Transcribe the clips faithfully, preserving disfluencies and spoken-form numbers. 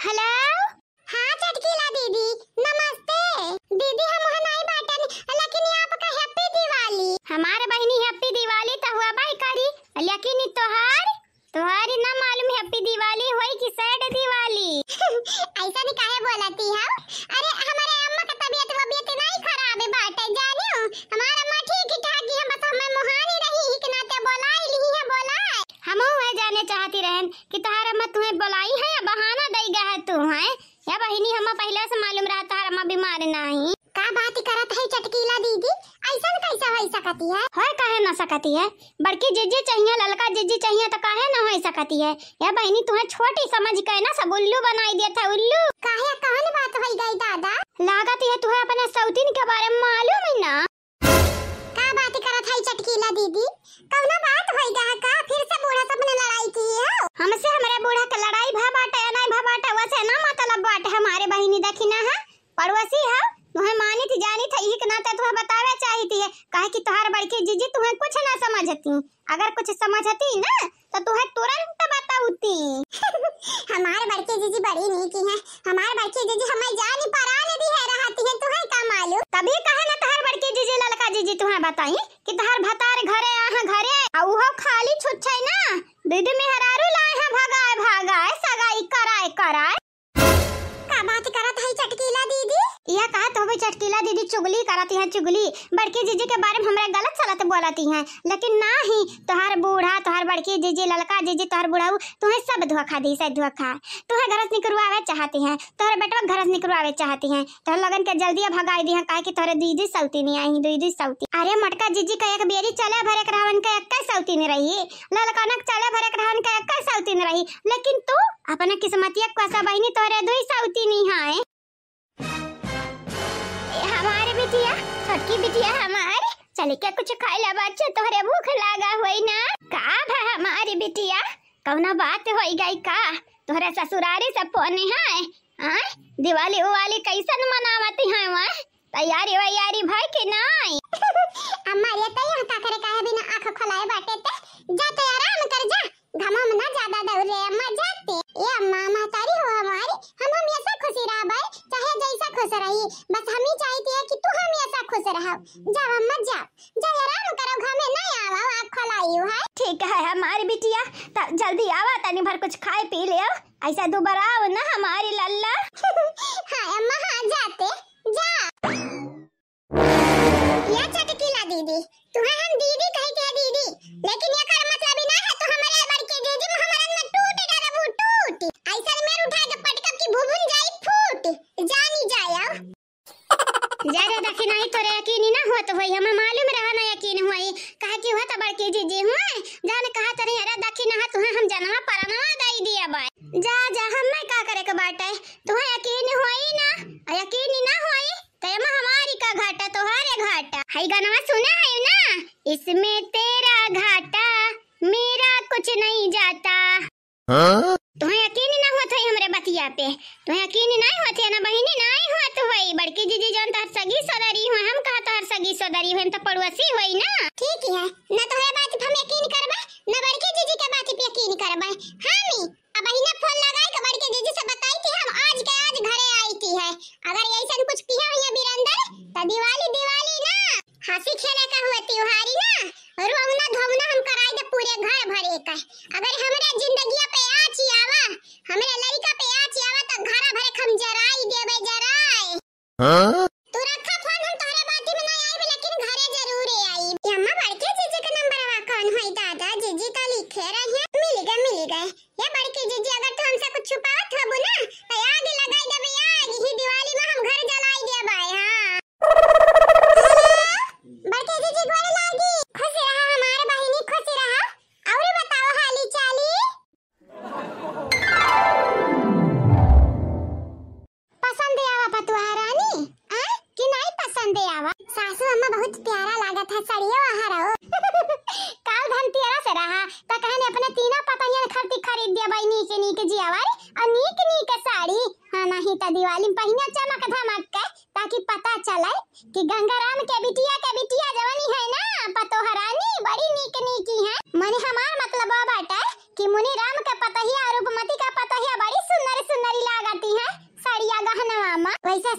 हेलो। हाँ चटकीला दीदी, नमस्ते। दीदी हम वहाँ नाहीं बाटन, लेकिन आपका happy दिवाली। हमार बहिनी happy दिवाली त हुआ भाई करी, लेकिन ई तोहार, तोहार ई ना मालूम happy दिवाली होई कि sad दिवाली। ऐसा नहीं काहे बोलती हो? अरे हमारे अम्मा का तबीयत वबीयत नाहीं खराब बाटे, जानियो। हमार अम्मा ठीक ठाक ही है, बस हमें मोहानी रही ही के नाते बोलाई ली है, बोलाई। हमहू है जाने चाहती रहन कि तोहार अम्मा तुहें बोलाई है या बहाना दई गा है तू, हैं? या बहिनी, हमें पहिले से मालूम रहा तोहार अम्मा बीमार नाहीं। का बात करत है चटकीला दीदी, ऐसन कैसे हो सकती है? होय काहे ना सकती है? बड़की जीजी चाहिए, ललका जीजी चाहिए तो काहे ना हो सकती है? या बहिनी, तुहें छोटी समझ के ना सब उल्लू बनाई देत है, उल्लू। काहे, कौन बात होई गई दादा? लागत है तुहें अपने सौतीन के बारे में मालूम ही ना। का बात करत है चटकीला दीदी? कौनो बात होई गा का? फिर से बूढ़ा से अपने लड़ाई की हो? हमसे हमरे बूढ़ा के लड़ाई भा बाटे या नहीं भा बाटे, वसे ना मतलब बाटे हमारे बहिनी, देखी ना है, पड़ोसी है, तुहें मानित जानित है, यही के नाते तुहें बतावे चाहित है, काहे कि तोहार बड़की जीजी तुहें कुछ ना समझती, अगर कुछ समझती ना तो तुहें तुरंत बतौती। हमार बड़की जीजी बड़ी नीकी है, हमार बड़की जीजी हमें जान परान दिहे रहती है, तुहें का मालूम? तभी कहे ना तोहार बड़की जीजी ललका जीजी तुहें बताई कि तोहार भतार घरे आहा घरे, आ उहो खाली छुच्छे ना, दीदी मेहरारू लाए हैं भगाए भगाए, सगाई कराए कराए। का बात करत है चटकीला दीदी? यह कहा तो भी चटकीला दीदी चुगली करत है, चुगली। बड़की जीजी के बारे में हमरा गलत सलत बोलती हैं, लेकिन ना ही तोहार बूढ़ा, तोहार बड़की जीजी, ललका जीजी, तोहार बूढ़ा, तुहें सब धोखा दी से धोखा। तुहें घर से निकरवावे चाहती हैं, तोहरे बेटवा घर से निकरवावे चाहती हैं, तोहरे लोगन के जल्दी भगाई दी हैं, काहे कि तोहरे दीदी सौतीनी आई, दीदी सौती। अरे मोटका जीजी का एक बेरी चले भरे के रहवन के एक सौतीनी रही, ललकनक चले भरे के रहन के एक सौतीन रही, लेकिन तू अपने किस्मतिया कोसा बहिनी तोहरे दुई सौतीनी हैं। ए हमारे बिटिया, छोटकी बिटिया हमार, चली के कुछ खाई ला बच्चे, तोहरे भूख लागा होई ना। का भा हमारी बिटिया, कौनो बात होई गई का? तोहरे ससुरारी से फोन है? आय, दिवाली उवाली कैसन मनावती हैं वह? तैयारी वैयारी भई कि नाई? अम्मा, ये तई यहाँ का करे काहे बिना आँख खोलाए बाटे ते? जा तो आराम कर जा, घामो में ना ज्यादा दौड़ रे अम्मा, जाते। ए अम्मा, महतारी हो हमारी, हम हमेशा खुशी रहबे, चाहे जैसा खुश रही, बस हम ही चाहती है कि तू हमेशा खुश रहो। जाओ अम्मा, जाओ, जाओ आराम करो, घामे ना आवा, आँख खोलाई है। ठीक है हमारी बिटिया, त जल्दी आवा, तनी भर कुछ खाए पी ले, ऐसा दुबराओ ना हमारी लल्ला। हाँ अम्मा, हाँ जाते, जा। या चटकीला दीदी, तुहें हम दीदी कही के दीदी, लेकिन एकर मतलब ई ना है तू हमरे बड़की दीदी में हमरन में टूट डरबू, टूट। ऐसन मेर उठा के पटकब की भुभुन जाई फूट, जानी जाया। जा रे दखिनही, तोरे यकीन ही ना होत होई, हमें मालूम रहा ना यकीन होई, काहे कि वह तो बड़की जीजी हुए, जान कहा तनी, अरे दखिनहा तुहें हम जनवा परनवा दई दिया बाय। जा, जा, हमें का करे के बाटे, तुहें यकीन होई ना, यकीन ही ना होई, त एमा हमारी का घाटा, तोहारे घाटा। हई गनवा सुना है ना, इसमें तेरा घाटा, मेरा कुछ नहीं जाता। हाँ? तुहें यकीन ना होत है हमरे बतिया पे, तुहें यकीन ना होत है ना बहिनी, ना होत है। बड़की जीजी जौन तोहर सगी सोदरी हुए, हम कहा तोहर सगी सोदरी हुए, हम तो पड़ोसी हुई ना। ठीक है, ना तोहरे बात पे हम यकीन करबे, ना बड़की जीजी के बात पे यकीन करबे। हम ही अब इन्हें फोन लगाई के बड़की जीजी से बताई कि हम आज के आज घरे आई थी है। अगर ऐसन कुछ किया हुआ बिरंदर, त दिवाली, दिवाली ना, हंसी खेले का हुआ त्योहारी ना, रोवना धोवना हम कराई दे पूरे घर भरे का। अगर हमरा जिंदगिया पे आँच आवा, हमरा लड़का पे आँच आवा, त घरा भरे के हम जराई देबे, जराई। हाँ? तू रखा फोन, हम तोहरे बाती में ना आइब, लेकिन घरे जरूर आइब। ए अम्मा, बड़के जीजी के नंबरवा कौन होई दादा? जीजी त लिखे रहे। मिल गए, मिल गए। ए बड़के जीजी, अगर तू हमसे कुछ छुपावत हबू ना, त आग लगाई देबे, आग। ही दिवाली में हम घर जलाई देबे, हाँ। हेलो, बड़के जीजी गोर लागी। खुश रहा हमार बहिनी, खुश रहा। और बताओ हाली चाली। पसंद आवा पतोहा रानी, आ? कि नाई पसंद आवा? सासू अम्मा बहुत प्यारा लागत है सड़ियो आहा रहो। काल धनतेरस रहा, त कहने अपने तीनों पतोहियन खातिर खरीद दिया बाई नीक नीक जियावर और नीक नीक साड़ी। हाँ, नहीं त दिवाली में पहिना चमक धमक के, ताकि पता चले कि गंगाराम के बिटिया के बिटिया जवनी है ना, पतोह रानी बड़ी नीक नीकी है। मने हमार मतलब बाटे कि मुनि राम के पतहिया और रूपमती का पतहिया बड़ी सुंदर सुंदरी लागत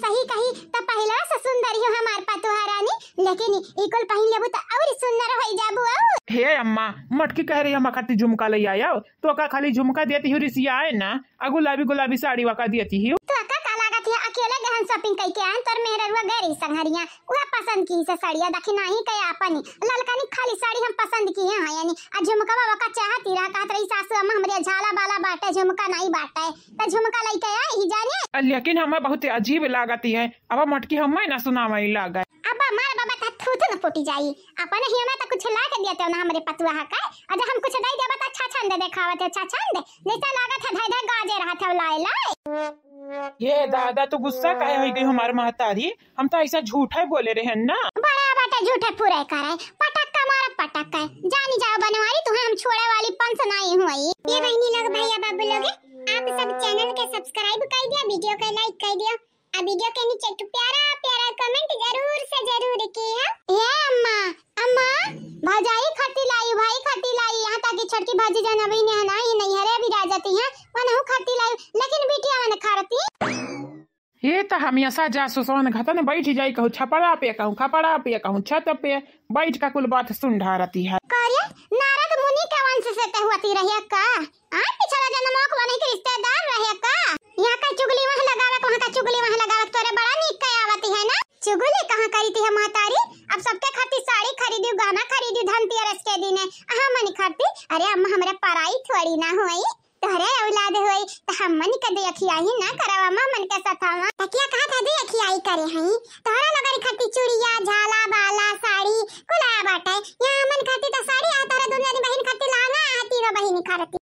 तही कही त पहिलवा से सुंदर ही हमार पतोह रानी, लेकिन ई कुल पहिन लेबू त अउर सुंदर होइ जाबू। अउर हे अम्मा, मटकी कह रही हम खातिर झुमका लइ आयो, तो का खाली झुमका देती हूँ रिसियाए ना, आ गुलाबी गुलाबी साड़ी वाका देती हूँ। तो का, का लागत है, अकेले गहन shopping कइके आयन, तोर मेहररुआ गए रही संघरिया, उहे पसंद की से साड़िया, देखी नाही कहे आपन ललकनी खाली साड़ी हम पसंद किहे हैं, यानी आ झुमकवा वाका चाहती रहा, कहत रही सासू अम्मा हमरे झाला बाला बाटे, झुमका नाही बाटे, त झुमका लइके आई ही जाने। आ, लेकिन हमें बहुत अजीब लागत है, अब मटकी हमें ना सुनावई लागे। अब मार बाबा त थूथू न फूटी जाई, अपने ही हमें त कुछ ला के दिया ना हमरे पतुआ का, अज हम कुछ दई देबा त अच्छा छंद देखावत है, अच्छा छंद, जैसा लागत है धाई धाई गाजे रहत है लाए लाए। ये दादा, तू गुस्सा काहे होइ गई हमार महतारी? हम तो ऐसा झूठा ही बोले रहे ना। बड़ा बाटे झूठे पूरे करे, पटक का मारा पटक का। जानी जाओ बनवारी, तुहे हम छोड़े वाली पंस नाही हुई। ये बहिनी लोग, भैया बाबू लोग, आप सब channel के subscribe कर दिया, video के like कर दिया, आ video के नीचे एक प्यारा प्यारा comment जरूर से जरूर किया। ये अम्मा, अम्मा, भौजाई खातिर लाई, भाई खातिर लाई, यहाँ तक कि छोटकी भौजी जन अभी ने नाही नैहरे भी रह जाती हैं, वनहु खातिर लाई, लेकिन बिटिया मन खारती। ये त हमेशा जासूसन घतन बैठ जाई, कहूँ छपरा पे, कहूँ खपरा पे, कहूँ छत पे, बैठ का कुल बात सुन ढारती है। करे, नारद मुनि के वंश से ते हुआती रहे का? आ, पिछला जन्म के वनही के रिश्तेदार रहे का? यहाँ का चुगली वहाँ लगावक, वहाँ का चुगली वहाँ लगावक, तोरे बड़ा नीक के आवती है ना? चुगली कहाँ करी थी हम महतारी? अब सबके खातिर साड़ी खरीदी, गहना खरीदी धनतेरस के दिन है। अहाँ मनी खरीदी? अरे अम्मा, हमरे पराई थोड़ी ना होई, तोहरे औलाद होई, त हम मनी के देखियाई ना करवा अम्मा मन के सथावा। तकिया कहा था देखियाई करे हई, तोहरा लोगन खातिर चूड़िया, झाला, बाला, साड़ी, कुल आया बाटे। यहाँ हमन खातिर त साड़ी आ, तोहरा दोनों जनी बहिन खातिर लहंगा आ, तीनों बहिन खातिर।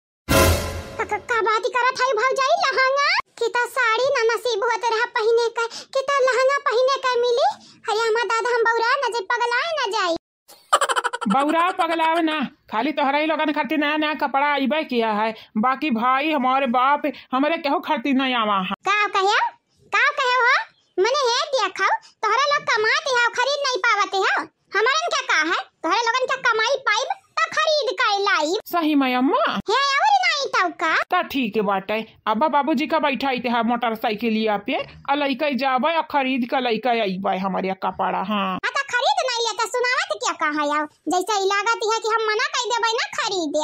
क-, क-, का बात करत हई भौजाई, लहंगा? कि त साड़ी ना नसीब होत रहा पहिने का, कि त लहंगा पहिने का मिली। अरे हमार दादा, हम बौरा न जाई, पगलाए न जाई। बौरा पगलावे ना, खाली तोहरा ही लोगन खातिर नया नया कपड़ा अइबे किया है, बाकी भाई, हमारे बाप, हमरे केहू खातिर नहीं आवा है। का कहे? का कहे हो? मने हे देखो, तोहरे लोग कमाते हो, खरीद नहीं पावते हो। हमरन क्या का है? तोहरे लोगन क्या कमाई पाइब त खरीद के लाइब। सही में अम्मा? हे अउर नहीं तउ का? त ठीक बाटे। अब्बा बाबूजी का बैठाई ते हा मोटरसाइकिलिया पे, आ लइके जाबे आ खरीद के लइके अइबे हमरे कपड़ा। हाँ। आ त खरीद नहीं लेता, सुनावत क्या कहा आओ? जैसे ही लागत है कि हम मना कर देबे ना खरीदे।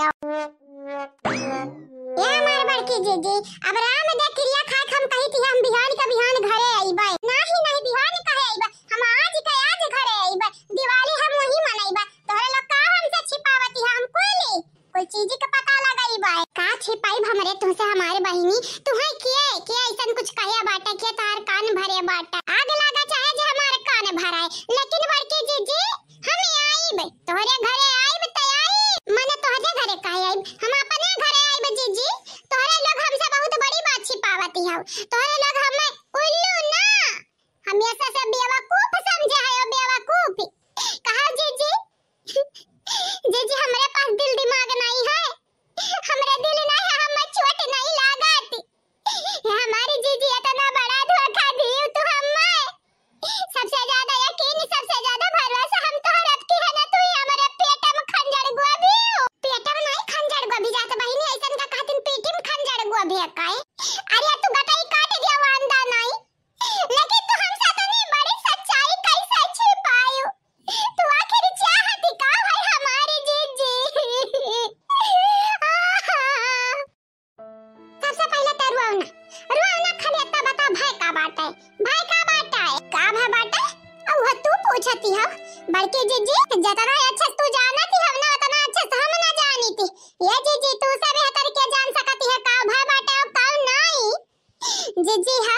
ए हमार बड़की जीजी, अब राम दे किरिया खाए हम कही थी हम बिहान का बिहान घरे अइबे। नाही, नाही, बिहान कहे अइबे? हम आज के आज घरे अइबे। दिवाली हम वही मनइबे। तोहरे लोग का हमसे छिपावती है? हम कोई नहीं, कोई चीज के पता लगइबे। का छिपाइब हमरे तुहसे हमारे बहिनी? तुहे किए, किए ऐसन कुछ कहे बाटे, किए तोहार कान भरे बाटे? आग लागा चाहे जे हमार कान भराए, लेकिन बड़की जीजी, हम आइब, तोहरे घरे आइब त आइब, मने तोहरे घरे काहे आइब, हम अपने घरे आइब जीजी। तोहरे लोग हमसे बहुत बड़ी बात छिपावती हो, तोहरे लोग हमें उल्लू ना, हमेशा से बेवकूफ समझे हो, बेवकूफ। कहा जीजी, जीजी हमरे पास दिल दिमाग नहीं है, हमरे दिल नहीं है, हमें चोट नहीं लागत। हमारी जीजी इतना बड़ा धोखा दियो तू हमें। सबसे ज्यादा यकीन, सबसे ज्यादा भरोसा हम तोहर अब की है ना, तू ही हमारे पेट में खंजर गोभी हो। पेट में नहीं खंजर गोभी जात बहिनी, ऐसन का कहतिन पेट में खंजर गोभी है काहे? अरे तू गटई काट दिया वांदा नहीं, लेकिन तू हमसे इतनी बड़ी सच्चाई कैसे छिपायो? तू आखिर चाहती का है हमारी जीजी? आहा। सबसे पहले तो रुआवना, रुआवना खाली इतना बता, भय का बात है, भय का बात है, का भय बात है? अब वह तू पूछती हो, बड़की जीजी, जितना अच्छा तू जानती हो ना, उतना अच्छा से हम ना जानी थी। ये जीजी, तू से बेहतर के जान सकती है का भय बाटे और का नहीं? जीजी हो,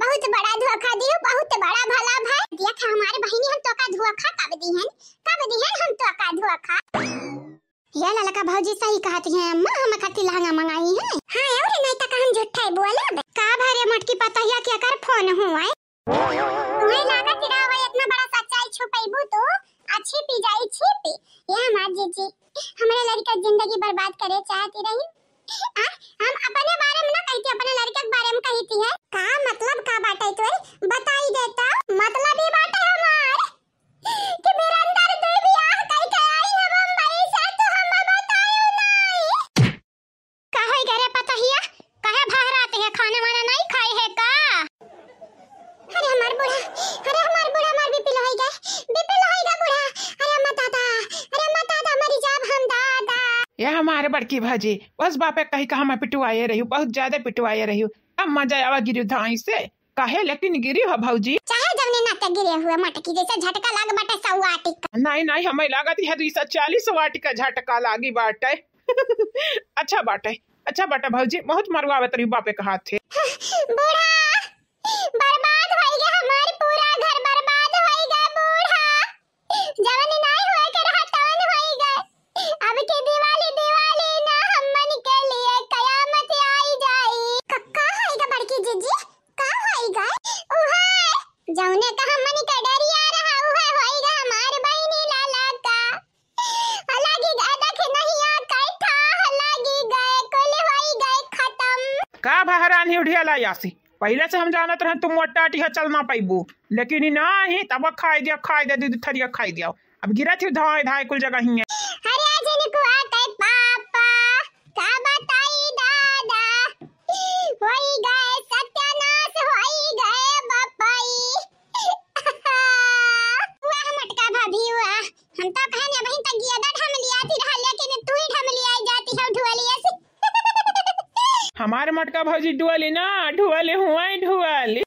बहुत बड़ा धोखा दियो, बहुत बड़ा भला भय। देख हमारे बहिनी, हम तो का धोखा कब दिहन, कब दिहन हम तो का धोखा। ये ललका भौजी सही कहत है अम्मा, हम खातिर लहंगा मंगाई है। हाँ, और नहीं तो हम झूठा ही बोलब। का भरे मोटकी पतोहिया के कर फोन हुआ है? तुम्हें लागत रहा भाई इतना बड़ा सच्चाई छुपैबू तो आ छिपी जाई छिपी। ये हमार जीजी हमरे लड़का जिंदगी बर्बाद करे चाहती रही। आ, हम अपने बारे में ना कहती, अपने लड़के के बारे में कहती है। का मतलब का बाटे तोर? बताई देता। मतलब ये बाटे हमार कि बिरंदर दुई बियाह कई के आई है बम्बई से, तू हमें बतायो नहीं। बड़की भौजी, बस बापे कही का हम पिटवाए रही, बहुत ज्यादा पिटवाए रही। अब मजा आवा गिरी धाई से। काहे लेकिन गिरी हो भौजी? चाहे जौने नाते गिरे हुए मटकी, जैसे झटका लाग बाटे सौ वाटी का। नहीं, नहीं, हमें लागत है दुई सौ चालीस वाटी का झटका लागी बाटे। अच्छा बाटे, अच्छा बाटे भौजी, बहुत मरवावत रही बापे के हाथे। बूढ़ा, बर्बाद होई गए हमार पूरा घर, बर्बाद होई गए बूढ़ा। जवन नाई होए के रहा तवन होई गए। अब के दिवाली, दिवाली ना हमन के लिए कयामत आई जाई। क-, का होई गा बड़की जीजी? का होई गा? उहे जौने का हमन के डरिया रहा, उहे होई गा हमार बहिनी लाला का। लागी गए देख नहिया कैठा, लागी गए कुल होई गए खत्म। का भहरान ही उठिया ला यासी? पहिले से हम जानत रहन तू मोटा टिहा चल ना पइबू, लेकिन ई नाही, तब खाई दिया, खाई दे, दूध थरिया खाई दिया। अब गिरत ही धाय धाय कुल जगह ही है। अरे झिनकुआ के पापा, का बताई दादा, होई गए सत्यानाश, होई गए बपई। वाह मटका भाभी वाह, हम तो कहन अबहिन तक गियदा ढमलियाती रहा, लेकिन तू ही ढमलियाई जाती हो ढुअलिया से। हमार मटका भौजी ढुअली ना, ढुअली हुआ ढुअली।